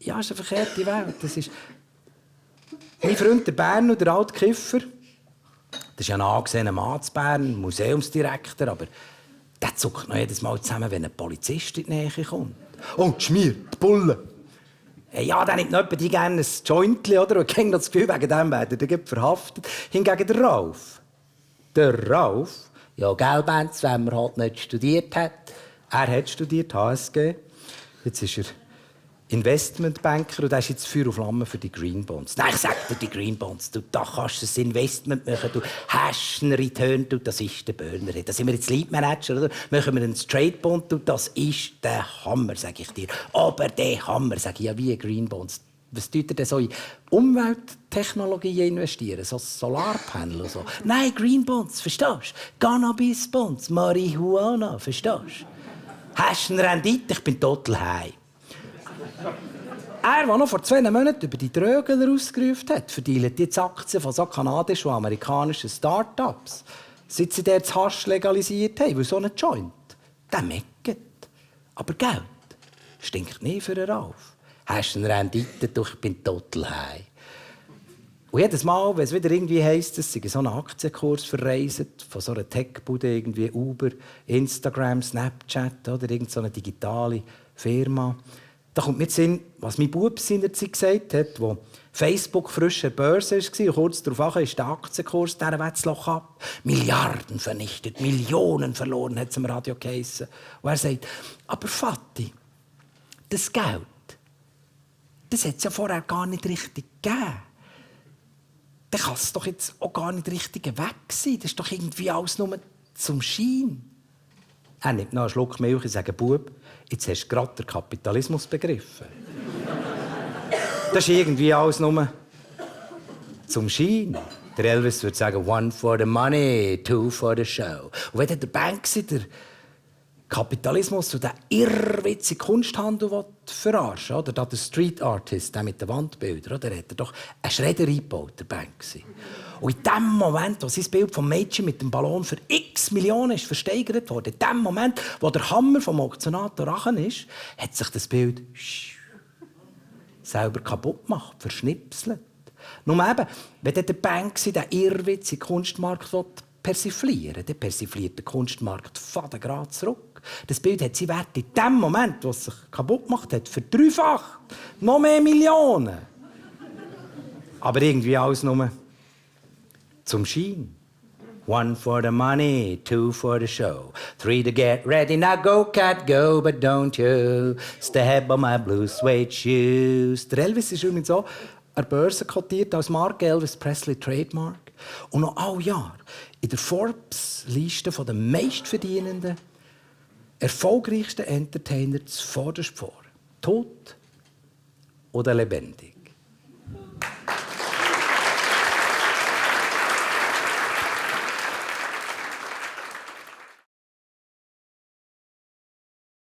Ja, es ist eine verkehrte Welt. Das ist... Mein Freund, der Berner, der alte Kiffer, das ist ja ein angesehener Mann in Bern, Museumsdirektor, aber der zuckt noch jedes Mal zusammen, wenn ein Polizist in die Nähe kommt. Oh, die Schmier, die Bulle. Ja, dann nimmt noch die gerne ein Jointli, oder? Und ich das Gefühl, wegen dem werden die verhaftet. Hingegen der Ralf. Der Ralf? Ja, gell, Benz, wenn man halt nicht studiert hat. Er hat studiert, HSG. Jetzt ist er Investmentbanker und er ist jetzt Feuer und Flamme für die Green Bonds. Nein, ich sag dir, die Green Bonds, du, da kannst du ein Investment machen, du hast einen Return, du, das ist der Burner. Da sind wir jetzt Lead Manager, oder? Machen wir einen Straight Bond, du, das ist der Hammer, sag ich dir. Aber der Hammer, sag ich, ja, wie Green Bonds. Was tut ihr denn so in Umwelttechnologien investieren? So Solarpanel und so? Nein, Green Bonds, verstehst du? Cannabis Bonds, Marihuana, verstehst du? Hast du eine Rendite? Ich bin total high. Er, der noch vor 2 Monaten über die Drögeler ausgerufen hat, verteilt jetzt Aktien von so kanadischen und amerikanischen Start-ups. Seit sie dort das Hasch legalisiert haben, weil so ein Joint, der meckert. Aber Geld stinkt nie für einen Ralf. Hast du eine Rendite? Doch, ich bin total high. Und jedes Mal, wenn es wieder irgendwie heisst, es sei so ein Aktienkurs verreist, von so einer Tech-Bude, irgendwie Uber, Instagram, Snapchat oder irgend so eine digitale Firma, da kommt mir in den Sinn, was mein Bub seinerzeit gesagt hat, wo Facebook frisch an der Börse war und kurz darauf ist der Aktienkurs dieser Wetzloch ab. Milliarden vernichtet, Millionen verloren, hat es im Radio geheissen. Und er sagt, aber Vati, das Geld, das hat es ja vorher gar nicht richtig gegeben. Dann kann es doch jetzt auch gar nicht richtig weg sein. Das ist doch irgendwie alles nur zum Schein. Er nimmt noch einen Schluck Milch und sagt, Bub, jetzt hast du gerade den Kapitalismus begriffen. Das ist irgendwie alles nur zum Schein. Der Elvis würde sagen, 1 for the money, 2 for the show. Und wenn der Banksy der Kapitalismus und den irrwitzigen Kunsthandel verarschen will, oder der Street Artist, der mit den Wandbildern, oder, hat er doch einen Schredder eingebaut, der Banksy. Und in dem Moment, wo sein Bild vom Mädchen mit dem Ballon für x Millionen ist versteigert wurde, in dem Moment, wo der Hammer vom Auktionator rachen ist, hat sich das Bild selber kaputt gemacht, verschnipselt. Nur eben, wenn der Banksy den irrwitzigen Kunstmarkt persiflieren will, dann persifliert der Kunstmarkt fadengrad zurück. Das Bild hat seinen Wert in dem Moment, wo es sich kaputt gemacht hat, verdreifacht. Noch mehr Millionen. Aber irgendwie alles nur zum Schein. 1 for the money, 2 for the show. 3 to get ready, now go cat go, but don't you step on my blue suede shoes. Der Elvis ist übrigens so an der Börse kotiert als Marke Elvis Presley Trademark. Und noch all Jahr in der Forbes-Liste der meistverdienenden, erfolgreichsten Entertainer zuvorderst vor. Tot oder lebendig.